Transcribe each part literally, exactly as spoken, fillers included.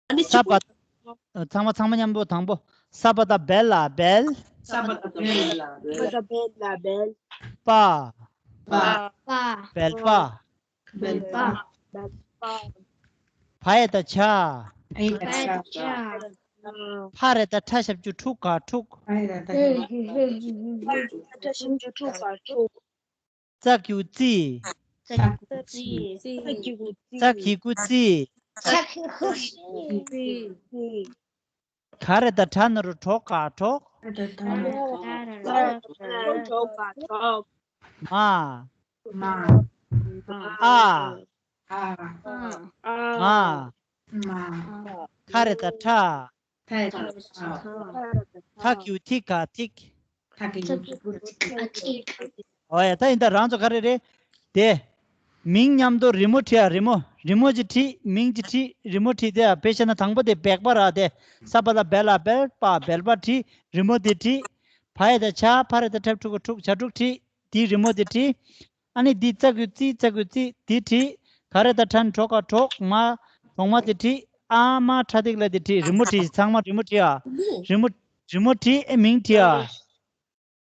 ཨ་ནི་ས་གཅིག་པོ། པ། ཚང་མ་ཚང་མ་མཉམ་པོ། དང་པོ། ས་པ་བཏགས་སྦལ་ལ་སྦལ། ས་པ་བཏགས་སྦལ་ལ་སྦལ། པ། པ། པ། སྦལ་པ། སྦལ་པ། བ་ཡ་བཏགས་བྱ། བ་ཡ་བཏགས་བྱ། ཕ་ར་བཏགས་ཕྲ་ཞབས་ཀྱུ་ཕྲུ་ག་ཕྲུག་ཕྲ་ཞབས་ཀྱུ་ཕྲུ་ག་ཕྲུག་ཙ་གི་གུ་ཙི། ཙ་གི་གུ་ཙི། ཙ་གི་གུ་ཙི། ག་ར་བཏགས་གྲ་ན་རོ་གྲོ་ག་གྲོགས། མ། མ། ཨ། མ། ཁ་ར་བཏགས་ཁྲ། ཁ་གི་གུ་ཁྲི་ག་ཁྲིག་ཨོ་ཡ། ད་ཡིན་ད། རང་ཚོ་ག་རེ་རེད། དེ། མིང་མཉམ་དུ་རི་མོ་བྲིས་ཨ། རི་མོ། རི་མོ་ཅིག་བྲིས། མིང་ཅིག་བྲིས། རི་མོ་བྲིས་ཏེ་ཨ། དཔེ་བཤད་ན་དང་པོ་དེ་སྦལ་པ་ར། དེ་ས་པ་བཏགས་སྦལ་ལ་སྦལ། པ། སྦལ་པ་བྲིས། རི་མོ་དེ་བྲིས། བ་ཡ་བཏགས་བྱ། ཕ་ར་བཏགས་ཕྲ་ཕྲུ་གུ་ཕྲུག་བྱ་ཕྲུག་བྲིས། དེའི་རི་མོ་དེ་བྲིས། ཨ་ནི་འདི་ཙ་གི་གུ་ཙི། ཙ་གི་གུ་ཙི་དེ་བྲིས། ག་ར་བཏགས་གྲ་ན་གྲོ་ག་གྲོགས། མ། གྲོག་མ་དེ་བྲིས། ཨ་མ་ཁྲ་ཐིག་ལ་དེ་བྲིས། རི་མོ་བྲིས། ཚང་མ་རི་མོ་བྲིས་ཨ། རི་མོ། རི་མོ་བྲིས། ཨེ་མིང་བྲིས་ཨ།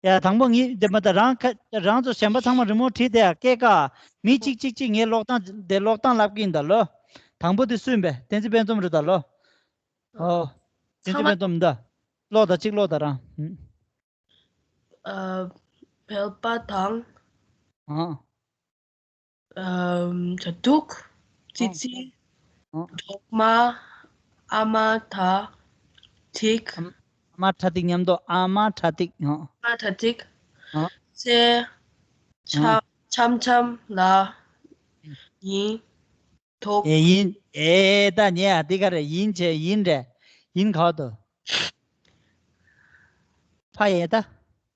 ཡ། དང་པོ་ངས་འདི་མ་ད་རང་ཁ་རང་ཚོ་གཞན་པ་ཚང་མ་རི་མོ་བྲིས་ཏེ་ཡ་སྐད་ཀ་མི་གཅིག་གཅིག་གཅིག་ངས་ཀློག་སྟངས་དེ་ཀློག་སྟངས་ལབ་ཀྱི་ཡིན་ད་ལོ། དང་པོ་དེ་སུ་ཡིན་པས། བསྟན་འཛིན་དཔལ་འཛོམས་རེད་ད་ལོ། ཨོ། བསྟན་འཛིན་དཔལ་འཛོམས་ད། ཀློག་ད་གཅིག་ཀློག་ད་རང་། ཨ། སྦལ་པ་དང་། ཨ། ཨམ། བྱ་ཕྲུག་ཙི་ཙི། ཨ། གྲོག་མ། ཨ་མ་ད། ཐིག་ཨ་མ་ཁྲ་ཐིག་མཉམ་དུ། ཨ་མ་ཁྲ་ཐིག་ཨ། ཨ་མ་ཁྲ་ཐིག་ཨ། ཚེ། ཨ། འཆམ་འཆམ་ལ། ཡིན། ཐོག་ཨེ་ཡིན། ཨེ་ད་ཉེ་ཨ། འདི་ག་རེ་ཡིན་བྱས། ཡིན་རེད། ཡིན་ག་དུ། ཕ་ཡ་བཏགས།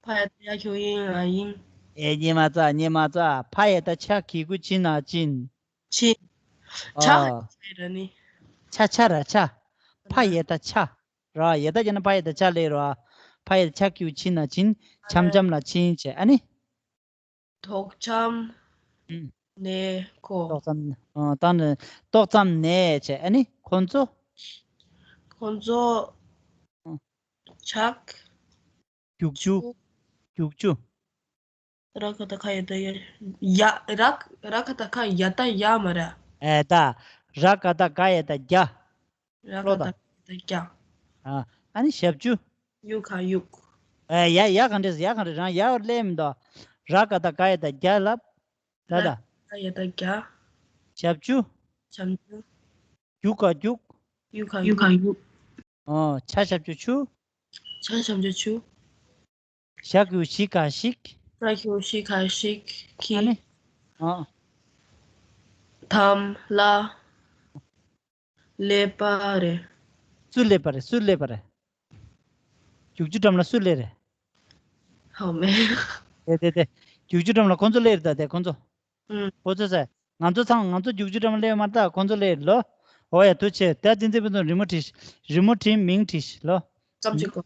ཕ་ཡ་བཏགས་ཡ་ཁྱོ་ཡིན་ཨ་ཡིན། ཨེ་ཉི་མ་ཙ། ཉི་མ་ཙ། ཕ་ཡ་བཏགས་ཕྱ་གི་གུ་ཕྱི་ན་ཕྱིན། ཕྱིན། ཨ། ཕྱ་ཕྱ་ར་ནི། ཕྱ་ཕྱ་ར་ཕྱ། ཕ་ཡ་བཏགས་ཕྱ། ར་ཡ་བཏགས་ཀྱི་ན་ཕ་ཡ་བཏགས་ཕྱ་ལེ་ར། ཕ་ཡ་བཏགས་ཕྱ་གི་གུ་ཕྱི་ན་ཕྱིན། འཆམ་འཆམ་ལ་ཕྱིན་བྱས། ཨ་ནི། ཐོག་འཆམ། ཨུམ། ནས་ཁོ། ཏོག་ཙམ། ཨ། ད་ནི་ཏོག་ཙམ་ནས་བྱས། ཨ་ནི་ཁོ་ཚོ། ཁོ་ཚོ། ཨ། ཆག་རྒྱུག་ཆུ། རྒྱུག་ཆུ། ར་ག་བཏགས་ག་ཡ་བཏགས་ཡ། ཡ། ར། ར་ག་བཏགས་ག་ཡ་བཏགས་ཡ་མ་ར། ཨེ་ད། ར་ག་བཏགས་ག་ཡ་བཏགས་རྒྱ། ར་ག་བཏགས་ག་ཡ་བཏགས་རྒྱ། ཨ། ཨ་ནི་ཞབས་ཀྱུ། ཡུ་ག་ཡུག་ཨེ་ཡ། ཡ་ག་འདྲས། ཡ་ག་འདྲས། རང་ཡ་བར་ལས་མི་འདུག་ར་ག་བཏགས་ག་ཡ་བཏགས་རྒྱ་ལབ། ད་ད། ར་ག་བཏགས་ག་ཡ་བཏགས་རྒྱ། ཞབས་ཀྱུ། ཞབས་ཀྱུ། རྒྱུ་ག་རྒྱུག་ཡུ་ག་ཡུག་ཡུ་ག་ཡུག་ཨོ། ཆ་ཞབས་ཀྱུ་ཆུ། ཆ་ཞབས་ཀྱུ་ཆུ། ཞ་གི་གུ་ཞི་ག་ཞིག་ཞ་གི་གུ་ཞི་ག་ཞིག་ཨ་གི་ནི། ཨོ། དམ་ལ། སླེབས་པ་རེད། སུ་སླེབས་པ་རེད། སུ་སླེབས་པ་རེད། རྒྱུག་ཆུ་འགྲམ་ལ་སུ་སླེབས་རེད། ཧོ་མེ། དེ་དེ་དེ། རྒྱུག་ཆུ་འགྲམ་ལ་ཁོ་ཚོ་སླེབས་རེད་ད། དེ་ཁོ་ཚོ། ཨུམ། ཁོ་ཚོ་ཟེར། ང་ཚོ་ཚང་། ང་ཚོ་རྒྱུག་ཆུ་འགྲམ་ལ་སླེབས་མ་རེད་ད། ཁོ་ཚོ་སླེབས་རེད་ལོ། འོ་ཡ། ཐུགས་རྗེ་ཆེ། ད་བསྟན་འཛིན་ཕུན་ཚོགས་རི་མོ་བྲིས། རི་མོ་བྲིས། མིང་བྲིས་ལོ། ཙམ་ཅིག་གོ།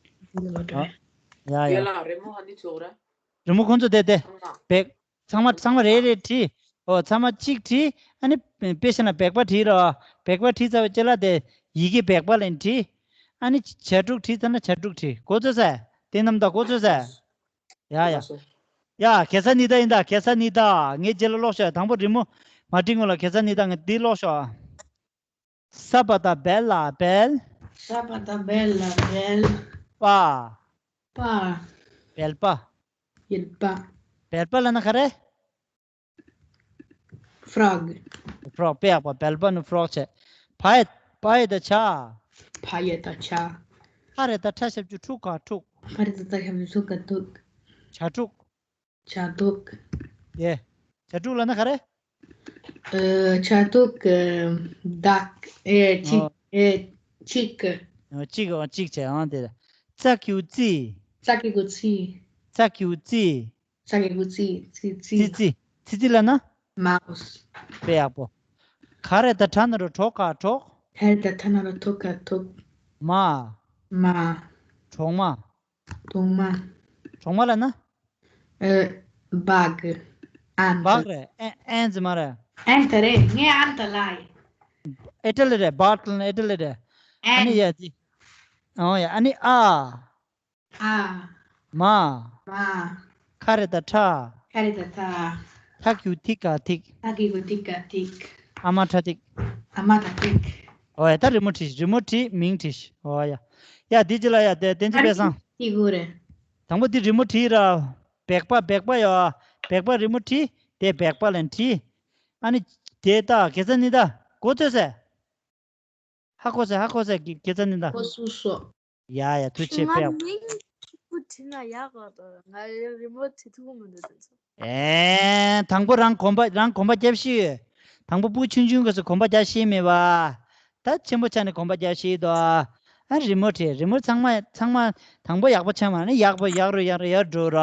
ཡ་ཡ། རི་མོ་ཧ་ནི་ཚོགས་ར། རི་མོ་ཁོང་ཚོ་དེ་དེ། ཚང་མ། བེག་ཚང་མ་ཚང་མ་རེ་རེ་བྲིས། ཨོ། ཚང་མ་གཅིག་བྲིས། ཨ་ནི་དཔེ་བཤད་ན་བེག་པ་བྲིས་རོགས། བེག་པ་བྲིས་ཚར་བའི་རྗེས་ལ་དེ་ཡི་གེ་བེག་པ་ལ་བྲིས། ཨ་ནི་བྱ་ཕྲུག་བྲིས་ཚར་ན་བྱ་ཕྲུག་བྲིས། གོ་ཚོད་ཟེར། དེ་རྣམས་དང་གོ་ཚོད་ཟེར། ཡ་ཡ། ཡ། གེ་ས་ནི་ད་ཡིན་ད། གེ་ས་ནི་ད། ངས་རྗེས་ལ་ཀློག་ཤོག་དང་པོ་རི་མོ་མ་བྲིས་སྔོན་ལ་གེ་ས་ནི་ད་ངས་འདི་ཀློག་ཤོག་ས་པ་བཏགས་སྦལ་ལ་སྦལ། ས་པ་བཏགས་སྦལ་ལ་སྦལ། པ། པ། སྦལ་པ། ཡལ་པ། སྦལ་པ་ལབ་ན་ག་རེ། ཕྲོག་ཕྲོག་དཔེ་ཡག་པོ། སྦལ་པ་ནི་ཕྲོག་བྱས། ཕ་ཡ། ཕ་ཡ་བཏགས་ཕྱ། ཕ་ཡ་བཏགས་ཕྱ། ཕ་ར་བཏགས་ཕྲ་ཞབས་ཀྱུ་ཕྲུ་ག་ཕྲུག་ཕ་ར་བཏགས་ཕྲ་ཞབས་ཀྱུ་ཕྲུ་ག་ཕྲུག་བྱ་ཕྲུག་བྱ་ཕྲུག་ཡེ། བྱ་ཕྲུག་ལབ་ན་ག་རེ། ཨ། བྱ་ཕྲུག་ཨ། ཌག་ཨེ། ཅིག་ཨོ། ཨེ། ཅིག་ཨོ། ཅིག་ཨོ། ཅིག་བྱས་ཨང་དེ། ཙ་གི་གུ་ཙི། ཙ་གི་གུ་ཙི། ཙ་གི་གུ་ཙི། ཙ་གི་གུ་ཙི། ཙི་ཙི། ཙི་ཙི། ཙི་ཙི་ལབ་ན། མའོ་སི། དཔེ་ཡག་པོ། ག་ར་བཏགས་གྲ་ན་རོ་གྲོ་ག་གྲོགས། ག་ར་བཏགས་གྲ་ན་རོ་གྲོ་ག་གྲོགས། མ། མ། གྲོག་མ། གྲོག་མ། གྲོག་མ་ལབ་ན། ཨ། བག་ཨན་ཊ། བག་རེད། ཨེ། ཨན་ཊ་མ་རེད། ཨན་ཊ་རེད། ངས་ཨན་ཊ་ལབ་ཡིན། ཨི་ཊ་ལི་རེད། བག་ལབ་ན་ཨི་ཊ་ལི་རེད། ཨ་ནི་ཡ་དེ། ཨོ་ཡ། ཨ་ནི་ཨ། ཨ། མ། མ། ཁ་རེ་ད་ཁྲ། ཁ་རེ་ད་ཁྲ། ཐ་གི་གུ་ཐི་ག་ཐིག། ཐ་གི་གུ་ཐི་ག་ཐིག། ཨ་མ་ཁྲ་ཐིག། ཨ་མ་ཁྲ་ཐིག། ཨོ་ཡ། ད་རི་མོ་བྲིས། རི་མོ་བྲིས། མིང་བྲིས། ཨོ་ཡ། ཡ་དེ་ཅི་ལ་ཡ་དེ་བསྟན་འཛིན་དཔལ་བཟང་། ཐིག་གུ་རེ། དང་པོ་དེ་རི་མོ་བྲིས་ར། སྦལ་པ་སྦལ་པ་ཡོད། སྦལ་པ་རི་མོ་བྲིས། དེ་སྦལ་པ་ལ་བྲིས། ཨ་ནི་དེ་ད་གེ་ས་ནི་ད་གོ་ཐོས་སེ། ཧ་གོ་སོང་། ཧ་གོ་སོང་། སྐད་ཆ་ནི་ད། ཧ་གོ་སོང་། ཡ་ཡ། ཐུགས་རྗེ་ཆེ། ང་དཔེ་ཡག་མིང་གཅིག་པུ་བྲིས་ན་ཡག་ག་འདུག་ང་རི་མོ་བྲིས་ཐུབ་ཀྱི་མི་འདུག་དེ་ཚོ། ཨེ། དང་པོ་རང་གོམ་པ་རང་གོམ་པ་རྒྱབ་ཤེས་ཡོད། དང་པོ་སྤུ་ཆུང་ཆུང་སྐབས་སུ་གོམ་པ་རྒྱག་ཤེས་མེད་པ། ད་ཆེན་པོ་ཆགས་ནས་གོམ་པ་རྒྱག་ཤེས་དོ། ཨ། རི་མོ་བྲིས། རི་མོ་ཚང་མ་ཚང་མ་དང་པོ་ཡག་པོ་ཆགས་མ་ནི་ཡག་པོ་ཡག་རུ་ཡག་རུ་ཡག་འགྲོ་ར།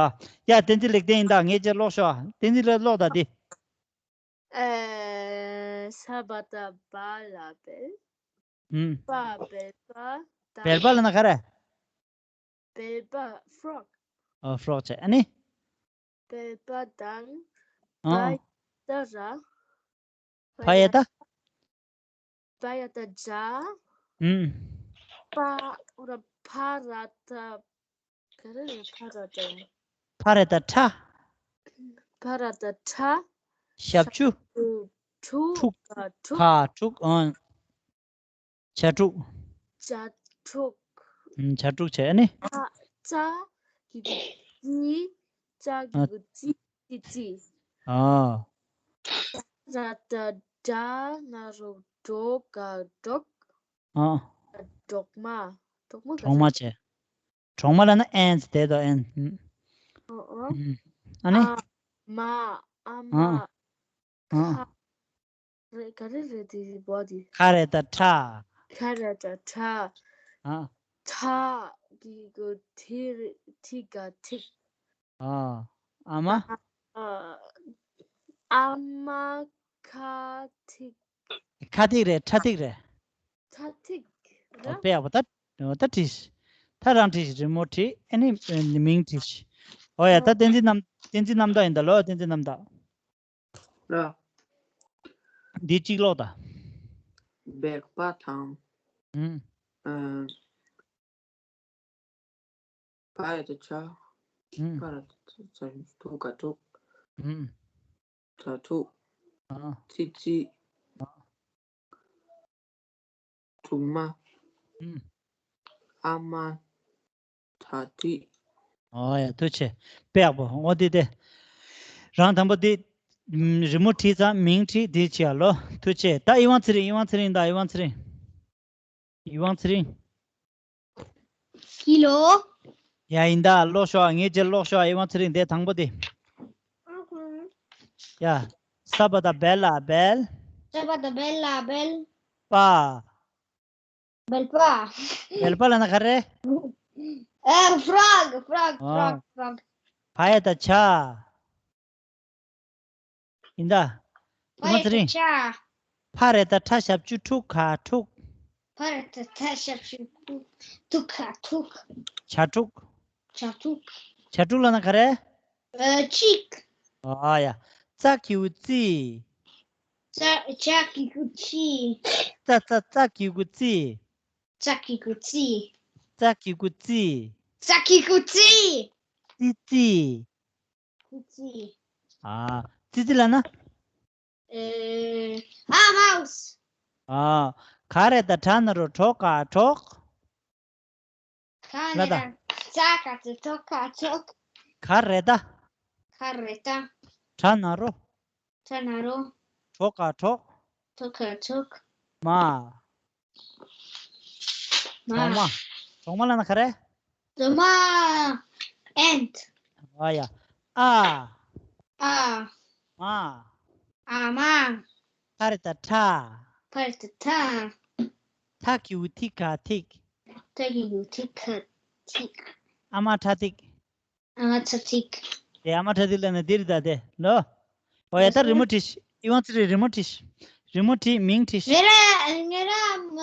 ཡ་བསྟན་འཛིན་ལེགས་ལྡན་ཡིན་ད། ངས་ཅིག་ཀློག་ཤོག་བསྟན་འཛིན་ལ་ཀློག་ད་དེ། ཨེ། ས་བ་ད་བ་ལ་སྦལ། ཨུམ། པ། སྦལ་པ་དང་། སྦལ་པ་ལ་ན་ག་རེ། སྦལ་པ། frog། ཨོ། frog བྱས། ཨ་ནི། སྦལ་པ་དང་། ཨ། བ་ཡ་ད་ར། བ་ཡ་ད། བ་ཡ་ད་བྱ། ཨུམ། པ། ཨོ་ར། ཕ་ར་ད། ག་རེ་རེད། ཕ་ར་ད། ཕ་རེ་ད་ཕྲ། ཕ་ར་ད་ཕྲ། ཞབས་ཀྱུ། ཕྲུག་ཕྲུག་ཕྲུག་ག་ཕྲུག་ཕ་ཕྲུག་ཨང་། བྱ་ཕྲུག་བྱ་ཕྲུག་ཨང་། བྱ་ཕྲུག་བྱས་ནི། ཨ། ཙ་གི་གུ་ཙི། ཙ་གི་གུ་ཙི། ཙི་ཙི། ཨ། ར་ད་སྒྲ། ན་རོ་སྒྲོ། ག་སྒྲོག་ཨ། སྒྲོག་མ། སྒྲོག་མ་ག་སྒྲོག་མ་བྱས། གྲོག་མ་ལ་ན་ཨེན་ཟེར་དེ་དོ། ཨེན། ཨོ་ཨོ། ཨ་ནི། ཨ་མ། ཨ་མ། ཨ། ཁ་རེ་ག་རེ་རེད་དེ་བོ་དེ། ཁ་རེ་ད་ཁྲ། ཁ་རེ་ད་ཁྲ། ཨ། ཐ་གི་གུ་ཐི་རེ། ཐི་ག་ཐིག་ཨ། ཨ་མ། ཨ། ཨ་མ་ཁ་ཐིག་ཁ་ཐིག་རེད། ཁྲ་ཐིག་རེད། ཁྲ་ཐིག་ར། དཔེ་ཡག་པོ། ད་ད་བྲིས། ད་རང་བྲིས། རི་མོ་བྲིས། ཨ་ནི་མིང་བྲིས། ཨོ་ཡ། ད་བསྟན་འཛིན་རྣམ། བསྟན་འཛིན་རྣམ་དག་ཡིན་ད། ལོ། བསྟན་འཛིན་རྣམ་དག་ལ། འདི་གཅིག་ཀློག་ད། སྦལ་པ་དང་། ཨུམ། ཨ། བ་ཡ་ད་བྱ། ཨུམ། ཕ་ར་ད་ཕྲ། ཕྲུག་ག་ཕྲུག་ཨུམ། བྱ་ཕྲུག་ཨ། ཙི་ཙི། ཨ། གྲོག་མ། ཨུམ། ཨ་མ། ཁྲ་ཐིག་ཨོ་ཡ། ཐུགས་རྗེ་ཆེ། དཔེ་ཡག་པོ། འོ་དེ་དེ། རང་དང་པོ་དེ། ཨུམ། རི་མོ་བྲིས་ཙང་མིང་བྲིས། དེ་བྱས་ལོ། ཐུགས་རྗེ་ཆེ། ད་ཡིད་དབང་ཚེ་རིང་། ཡིད་དབང་ཚེ་རིང་། ད་ཡིད་དབང་ཚེ་རིང་། ཡིད་དབང་ཚེ་རིང་། ཀི་ལོ། ཡ་ཡིན་ད། ཀློག་ཤོག་ངས་ཅིག་ཀློག་ཤོག་ཡིད་དབང་ཚེ་རིང་། དེ་དང་པོ་དེ། ཨ་ཧུམ། ཡ། ས་བ་ད་སྦལ་ལ་སྦལ། ས་བ་ད་སྦལ་ལ་སྦལ། པ། སྦལ་པ། སྦལ་པ་ལ་ན་ག་རེ། ཨ། frog, frog, ཨ། frog, frog. བ་ཡ་ད་བྱ། ཡིན་ད། ཕ་ཡ་ད་བྱ། ཕ་རེ་ད་ཕྲ། ཞབས་ཀྱུ་ཕྲུག་ག་ཕྲུག་ཕ་རེ་ད་ཕྲ། ཞབས་ཀྱུ་ཕྲུག་ཕྲུག་ག་ཕྲུག་བྱ་ཕྲུག་བྱ་ཕྲུག་བྱ་ཕྲུག་ལ་ན་ག་རེ། ཨ། ཅིག་ཨ་ཡ། ཙ་གི་གུ་ཙི། ཙ། ཙ་གི་གུ་ཙི། ཙ་ཙ་ཙ་གི་གུ་ཙི། ཙ་གི་གུ་ཙི། ཙ་གི་གུ་ཙི། ཙ་གི་གུ་ཙི། ཙི་ཙི། ཙི་ཙི། ཨ། ཙི་ཙི་ལ་ན། ཨེ། ཨ། མའུ་སི། ཨ། ག་རེ་ད་གྲ་ན་རོ་གྲོ་ག་གྲོག་ལ་ད། ཙ་ག་ཙ་གྲོ་ག་གྲོག་ག་རེ་ད། ག་རེ་ད། གྲ་ན་རོ། གྲ་ན་རོ། གྲོ་ག་གྲོག་གྲོ་ག་གྲོག་མ། མ། གྲོག་མ། གྲོག་མ་ལ་ན་ག་རེ། གྲོག་མ། ant། ཨ་ཡ། ཨ། ཨ། མ། ཨ་མ། ཕ་རེ་ད་ཕྲ། ཕ་རེ་ད་ཕྲ། ཐ་གི་གུ་ཐི་ག་ཐིག་ཐ་གི་གུ་ཐི་ག་ཐིག་ཨ་མ་ཕྲ་ཐིག་ཨ་མ་ཕྲ་ཐིག་དེ་ཨ་མ་ཕྲ་ཐིག་ལ་ན་འདིར་ད་དེ་ལོ། ཨོ་ཡ། ད་རི་མོ་བྲིས། ཡིད་དབང་ཚེ་རིང་། རི་མོ་བྲིས། རི་མོ་བྲིས། མིང་བྲིས། ངེ་ར་ངེ་ར་མ།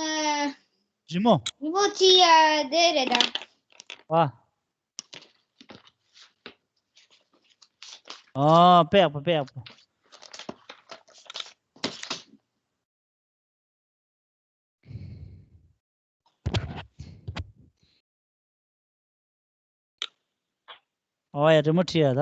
རི་མོ། རི་མོ་བྲིས་ཡ་དེ་རེད་ད། ཨ། ཨ། དཔེ་ཡག་པོ། དཔེ་ཡག་པོ། ཨོ་ཡ་རི་མོ་བྲིས་ཡ་ད།